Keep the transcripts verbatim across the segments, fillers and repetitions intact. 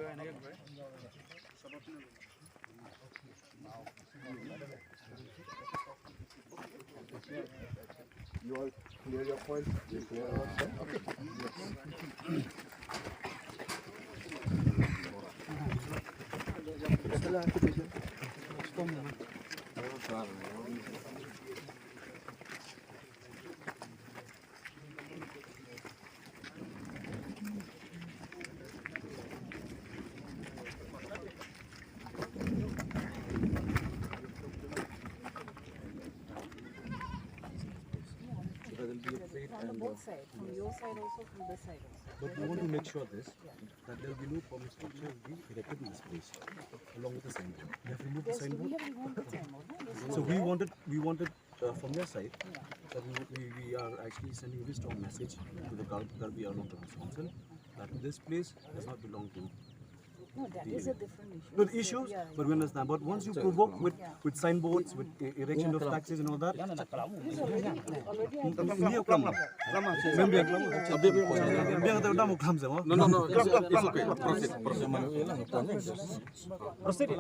You all clear your point? You clear your point? Okay. On the both side, from your side also, from this side also. But we want to make sure this, that there will be no permanent structure be erected in this place, along with the signboard. We have removed the signboard. So we wanted, we wanted, uh, from your side, that we, we, we are actually sending a very strong message to the Kar-, Karbi Anglong Autonomous Council that this place does not belong to No, that is a different issue. Not issues, but we understand. But once you provoke with, with signboards, with e-, erection of taxes and all that, He's already, already, I think, No, no, no, it's, it's okay. Proceed, proceed.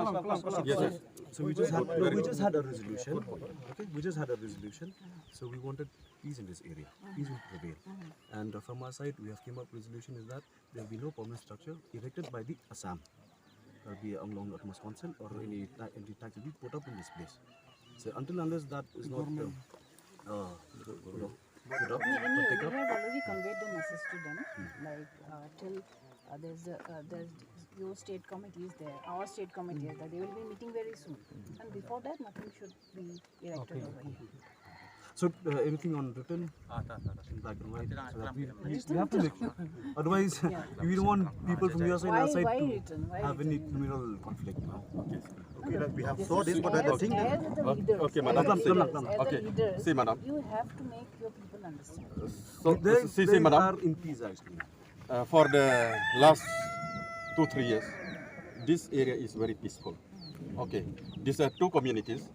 Yes, yes. So we just had, no, we just had a resolution. Okay, we just had a resolution. So we wanted peace in this area. Peace will prevail. And, uh, from our side, we have came up resolution is that there will be no permanent structure erected by the Assam, Karbi Anglong Autonomous Council or any ta-, any tax will be put up in this place. So until unless that is not, uh, uh, put up, I mean, or take we up, have already conveyed the message to them, like, uh, till, uh, there's a, uh, there's, your state committee is there, our state committee is there, they will be meeting very soon. And before that, nothing should be erected over here. So, uh, anything on written? In black and white, so that we, we, we have to make sure. Otherwise, we don't want people from your side and our side to have any criminal conflict, no? Okay, like, we have saw this, but I don't think. As the leaders, okay, madam. As the leaders, you have to make your people understand. So, they, see, see, they madam, are in peace, actually. Uh, for the last two, three years, this area is very peaceful. Okay, these are two communities,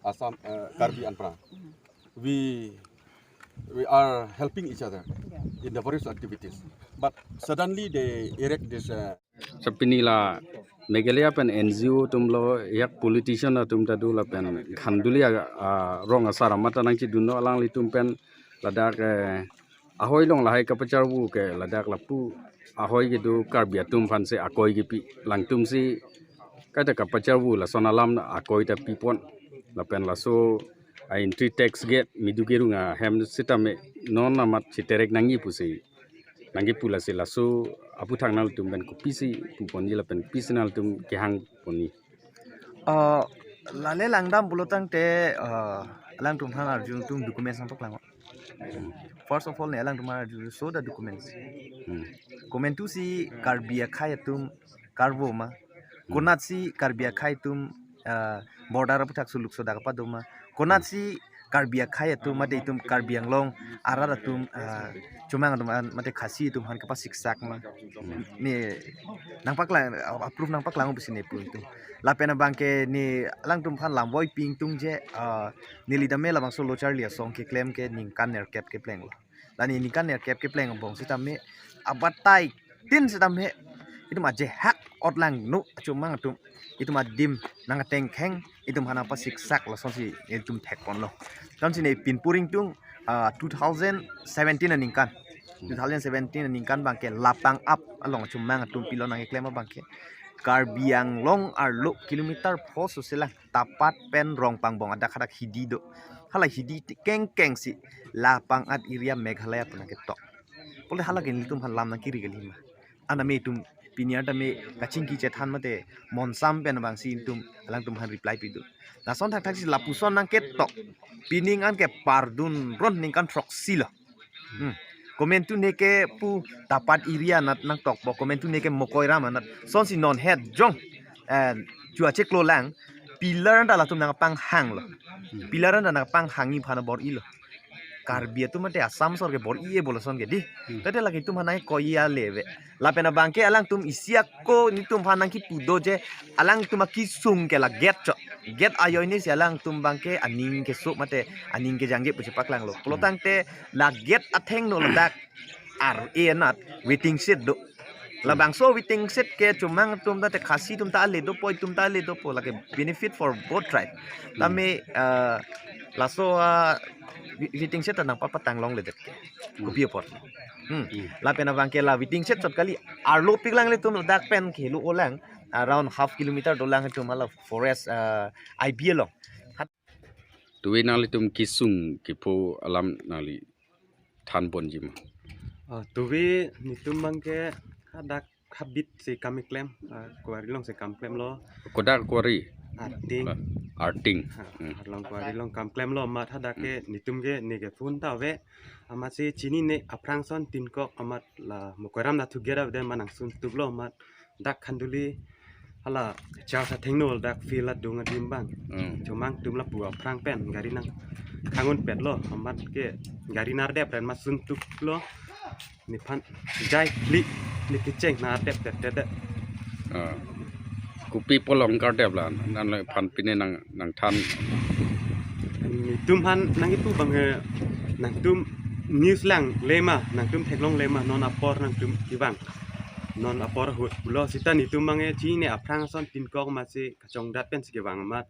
Assam, uh, Karbi and Pra. We, we are helping each other in the various activities. But suddenly they erect this, uh, Sapini la Meghalaya pen N G O atum lo, yak politician atum ta do lapen khanduli a, a, rong asar amat ta nangchedun lo, alanglitum pen ladak, eh, ahoi along lahai kapacharvu ke ladak lapu ahoi kedo Karbi atum aphan si akoi kepi, alangtum si kaita kapacharvu lason alam akoi ta pipon, lapen laso a entry tax gate midu kerung ahem sitame non amat chiterek nangji pusi nangkepu, lasi laso aphuthak nangtum pen kopisi puponji lapen pisi nangtum kehang ponji? Uh, lale langdam pulotangte, uh, alangtum aphan arjudun, documents nangpaklang. First of all, ne alangtum aphan arjudun, show the documents. Hmm. Komantusi Karbi akhei atum karvo ma? Hmm. Konatsi Karbi akhei atum, uh, border aphuthak suluk sodak pado ma? Konatsi Karbi akhei atum mate itum Karbi Anglong arat atum, ah, Chomang atum an mate Khasi atum aphan kapasiksak ma? Ne nangpaklang, ah, proof nangpaklang pusi ne pu itum. Lapen abangke ne alangtum aphan lamvoi pingtung je, ah, neli tame labangso lo charli asong keklem ke ningkan nerkep keplenglo. Lani ningkan nerkep kepleng angbong sitame abatai tin sitame itum ajehak otlang nu achomang atum itum adim nangtengkheng itum aphan pasiksak lasonsi itum thekponlo. Lasonsi ne pinpur ingtung, ah, two thousand seventeen aningkan. Two thousand seventeen aningkan abangke Lapangap along achomang atum pilo nangkeklem abangke Karbi Anglong arlo kilometer pho suselang Tapat pen Rongpangbong adak hadak hidi do. Hala hidi ti kengkeng si Lapangap area Meghalaya pu nangketok. Pule hala ke nelitum aphan lam nangkiri kali ma? Aname itum pini arta me kachingki chethan mate monsam pen abangsi itum alangtum aphan reply pido. Lason thakthak si lapuson nangketok. Pining an ke pardun ron ningkan throksi lo. Hmm. Komantu ne ke pu Tapat area anat nangtokpo, komantu ne ke Mokoiram anat. Lasonsi non het jong, eh, chua cheklo lang, pillar anta latum nangpanghanglo. Pillar anta nangpanghangji aphan bor-ilo. Karbi atum mate Assam asor ke bor-i-e bo lason ke di. Hmm. Tete lake itum aphan nangkoi ale ave. Lapen abangke alangtum isi ako nelitum aphan nangkipu do je alangtum akesung ke la gate chot. Gate ajoine si alangtum abangke aning keso mate aning kejangje pu chepaklanglo. Pulotangte la gate athengno ladak ar-e anat waiting shed do. Labangso waiting shed ke Chomang atum ta te Khasi atum ta ale dopo, itum ta ale dopo, lake benefit for both tribe. Tame, uh, laso, uh, wai-, waiting shed ta nangpapatang longledet ke. Hmm. Kopi apot. Hmm. Hmm. Lapen abang ke la waiting shed chot kali, arlo piklang ilitum ladak pen kehelo-olang, around half kilometer dolang itum hala forest, uh, I B along. Tuve nanglitum kesung kepho alam nangli thanponji ma? Ah, tuve netum abang ke hadak habit si kam keklem, ah, quarry along si kam klemlo. Kodak quarry? Arting. Ah, Arting. Ha, Hmm. arlong quarry along kam klemlo amat hadak ke Hmm. netum ke ne kephun ta ave. Amatsi chinine aphrang ason tin kok amat la Mokoiram nathu gera ave ma nangsun tuklo amat dak Khanduli hala char sa thengno dak field adung adim abang. Hmm. Chomang atum lapu aphrang pen gari nangkhangun petlo amat ke gari nardep ren amat sun tuklo. Nephan jai phli ne kecheng nardep tet tet. Ah. Kopi apot long kardep la, nangliphan pine nang, nangthan. Netum aphan nangkipu abang he, nangtum news langle ma, nangtum theklongle ma, non apor nangtum kevang. Non apor ahut pulo seta netum abang he, chinine aphrang ason tin kok amatsi kachongdat pensi kevang amat.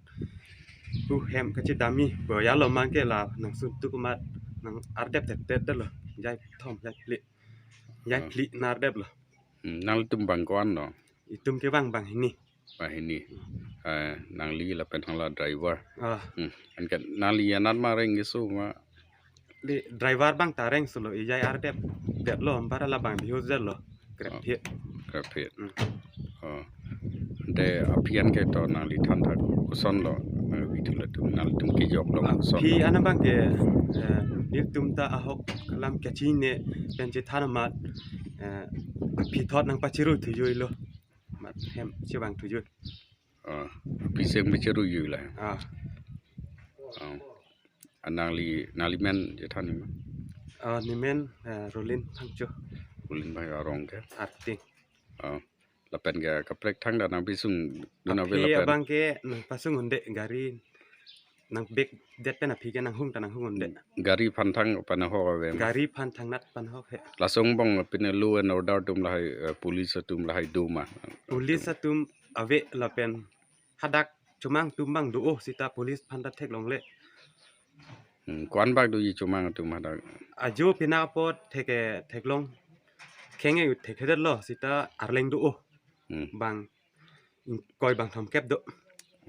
Pu hem kachedamji, boya lo abang ke la nangsun tuk amat, nang ardep tet tet lo, jai thom, jai phli. Jai Ah. phli nardep lo. Hmm, nanglitum abang ko-an lo? Itum kevang abang hini. Abang hini. Eh, nangli lapen hala driver. Ah. Hmm. Anke nangli anat ma areng keso ma? Di driver abang ta areng solo, ijai ardep detlo, ampara labang bihus detlo. Krep Oh. hit. Krep hit. Hmm. Oh. Ante aphi an ke to nangli than thak koson lo, eh, video latum nanglitum kejok lo koson. Aphi an abang ke, eh, netum ta ahok alam kachinine pen chethan amat, eh, aphi thot nangpachirui thujui lo. Amat hem chevang thujui. Ah, aphi seng pachirui jui la. Ah. Ah. Nangli, nangli men chethan ni ma? Ah, nemen, eh, Rolin Phangcho. Rolin Phangcho, arong ke? Arting. Ah. Lapen ke kaprek thangta nangpesung dun ave Aphi lapen? Abang ke nangpasung un-e gari nang bag det pen aphi ke nanghung ta nanghung un-e. Gari aphan thang pan ahok ave ma? Gari aphan thangnat pan ahok he. Lason angbong pine law and order atum lahai, eh, police atum lahai do ma? Police atum ave lapen hadak Chomang atum abang do-o seta police aphan ta theklongle. Hmm, ko-an bak doji Chomang atum hadak? Ajo pina apot theke theklong khenge thekthedet lo seta arleng do-o. Hmm. Bang ingkoi bang thomkep do.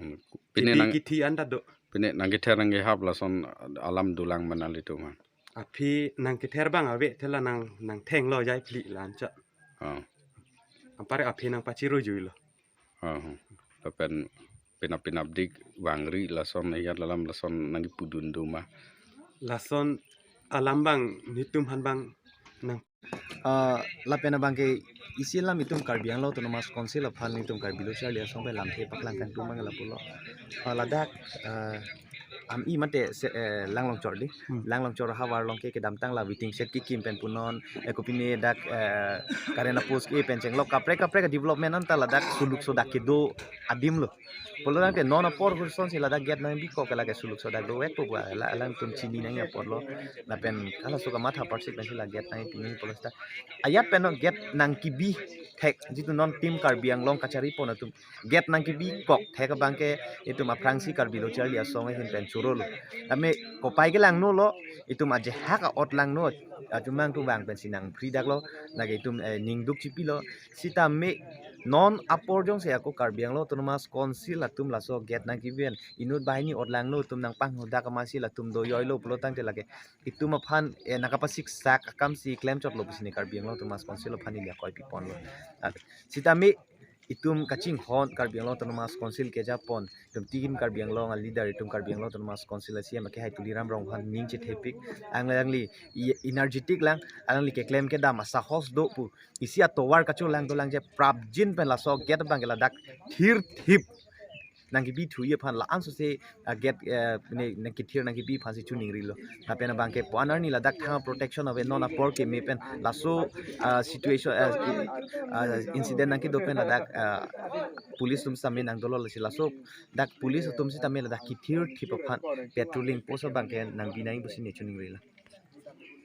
Hmm. Pine Kithi nang kithi anta do. Pine nangkether nangkehap lason alam dolang ma nanglitum aphan? Aphi nangkether abang ave thela nang nangthenglo jai phli la ancha. Oh. Ampar aphi nangpachirui jui lo. Oh. Lapen pina pina dik vangri lason ya lalam lason nangkipu dun do ma? Lason alam abang netum aphan abang nang Ah, lapen abang ke isi alam itum Karbi Anglong Autonomous Council aphan itum Karbi Lo Charli Asong pen lamthe paklang kangtung abang lapulo. Ah, ladak, ah, am-i mate se, eh, Langlongchor di. Hmm. Langlongchor havar along ke kedamtang la waiting shed kekim pen punon, eh, kopine dak, eh, current apost ke pen chenglok kaprek kaprek development anta ladak suluk sodak kedo adim lo. Pulo tangte non apor ahut asonsi ladak gate nangbikok ke lake suluk sodak dovekpo pu la alangtum chini nangji apor lo. Lapen halaso kamatha apor si pensi la gate nangpi ni pulo seta. Ajat pen non gate nangkebi thek jitu non Team Karbi Anglong kacharipon atum gate nangkebikok thek abang ke itum aphrangsi Karbi Lo Charli Asong ahin pen choro lo. Tame kopai kelangno lo, itum ajehak a-ot langno, a-Chomang atum vang pensi nangphri dak lo, lake itum, eh, ningduk chipilo. Sitame non apor jongsi ako Karbi Anglong Autonomous Council atum laso gate nangkebi pen inut banghini ot langno atum nangpanghodak amatsi latum do joi lo pulo tangte lake itum aphan, eh, nangkapasiksak akamsi klemchot lo pusi ne Karbi Anglong Autonomous Council aphan neli akoi pipon lo. Ah, sitame itum kachinghon Karbi Anglong Autonomous Council kejapon, itum Team Karbi Anglong a-leader, itum Karbi Anglong Autonomous Council a-C E M akehai Tuliram Ronghang aning chethepik, alangli i-, energetic lang, alangli keklem kedam asahos do pu, isi atovar kacholang dolang je prapjin pen laso gate abang ke ladak thirthip nangkebi thuji aphan la-an sose, ah, gate, eh, ne, nangkethir nangkebi aphansi choningrilo. Lapen abang ke puan arni ladak thang protection ave non apor keme pen laso, ah, situation, ah, i-, ah, incident nangkedo pen ladak, ah, police atum sitame nangdolo lasi laso dak police atum sitame ladak kethirthip aphan patrolling post abang ke nangbi nangji pusi ne choningrilo.